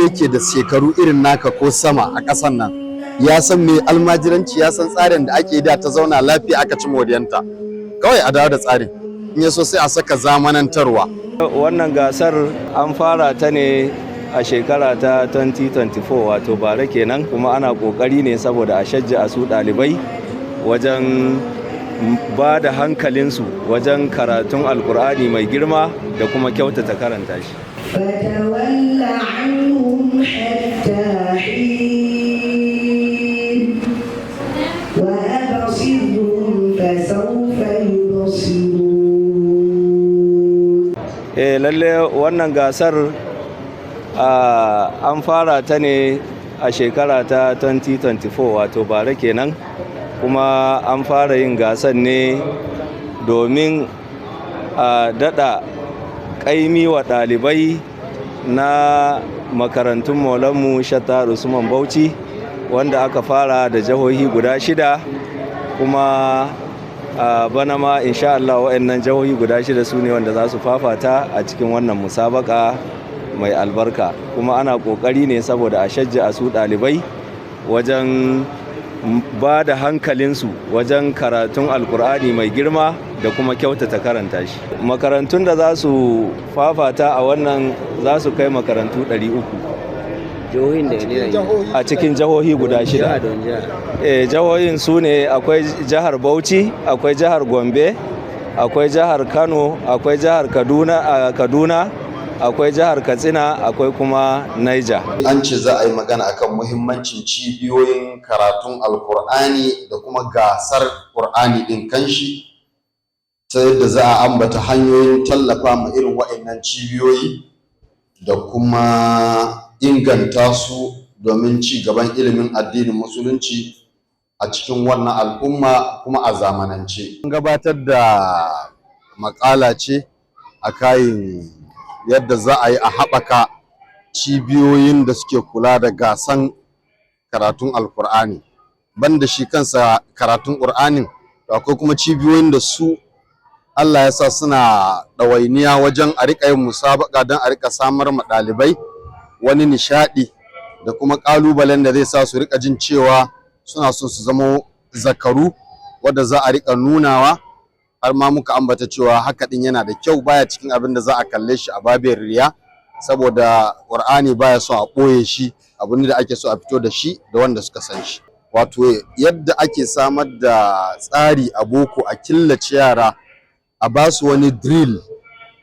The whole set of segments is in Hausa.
yake da shekaru irin naka ko sama a ƙasan nan ya san me almajiranci, ya san tsarin da ake da ta zauna lafiya aka ci moriyanta. Kawai a dawo da tsarin, in ya so sai a saka zamanantarwa. Wannan gasar an fara ta ne a shekara ta 2024, wato bara kenan, kuma ana kokari ne saboda a shajja'a su ɗalibai wajen ba da hankalinsu wajen karatun Alkur'ani mai girma da kuma kyautata karanta shi. فتول عنهم حتى حين وأبصرهم فسوف يبصرون. Lalle wannan gasar an fara ta ne a shekara ta 2024, wato bara kenan, kuma an fara yin gasar ne domin a daɗa ƙaimi wa ɗalibai na makarantun Maulanmu Shatta Usman Bauchi, wanda aka fara da jihohi guda shida. Kuma a bana ma, insha Allah, waɗannan jihohi guda shida su ne wanda za su fafata a cikin wannan musabaka mai albarka. Kuma ana ƙoƙari ne saboda a shajja'a su ɗalibai wajen ba da hankalinsu wajen karatun Alkur'ani mai girma da kuma kyautata karanta shi. Makarantun da za su fafata a wannan za su kai makarantu 300. Jihohin da ne? A cikin jihohi guda shida. Jihohin su ne: akwai jihar Bauchi, akwai jihar Gombe, akwai jihar Kano, akwai jihar Kaduna, akwai jihar Katsina, akwai kuma Niger. An ce za a yi magana akan muhimmancin cibiyoyin karatun Alkur'ani da kuma gasar Ƙur'ani ɗin kanshi, ta yadda za a ambata hanyoyin tallafa ma irin waɗannan cibiyoyi da kuma inganta su domin ci gaban ilimin addinin Musulunci a cikin wannan al'umma, kuma a zamanance. An gabatar da maƙala ce a kayin yadda za a yi a haɓaka cibiyoyin da suke kula da gasan karatun Alkur'ani. Banda shi kansa karatun Ƙur'anin, akwai kuma cibiyoyin da su Allah ya sa suna ɗawainiya wajen a riƙa yin musabaka don a riƙa samar ma ɗalibai wani nishaɗi da kuma ƙalubalen da zai sa su riƙa jin cewa suna so su zamo zakaru, wadda za a riƙa nunawa. Har ma muka ambata cewa haka ɗin yana da kyau, baya cikin abin da za a kalle shi a babin riya, saboda Ƙur'ani baya so a ɓoye shi, abu ne da ake so a fito da shi da wanda suka san shi. Wato yadda ake samar da tsari a boko, a killace yara, a ba su wani drill,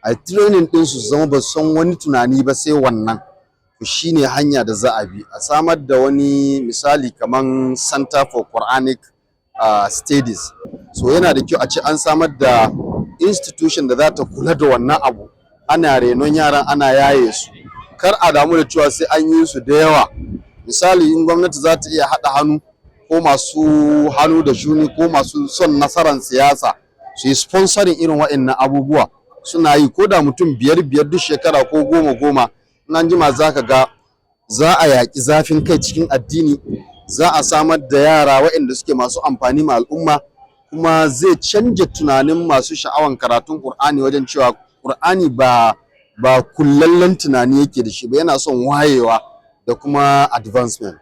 a training ɗinsu su zama ba su san wani tunani ba sai wannan, to shine hanya da za a bi a samar da wani misali kaman Center for Quranic Studies. So yana da kyau a ce an samar da institution da za ta kula da wannan abu, ana renon yaran, ana yaye su. Kar a damu da cewa sai an yi su da yawa. Misali, in gwamnati za ta iya haɗa hannu ko masu hannu da shuni ko masu son nasarar siyasa su yi sponsoring irin waɗannan abubuwa, suna yi ko da mutum biyar biyar duk shekara ko goma goma, in an jima za ka ga za a yaƙi zafin kai cikin addini, za a samar da yara waɗanda suke masu amfani ma al'umma, kuma zai canja tunanin masu sha'awan karatun Ƙur'ani wajen cewa Ƙur'ani ba kullallen tunani yake da shi ba, yana son wayewa da kuma advancement.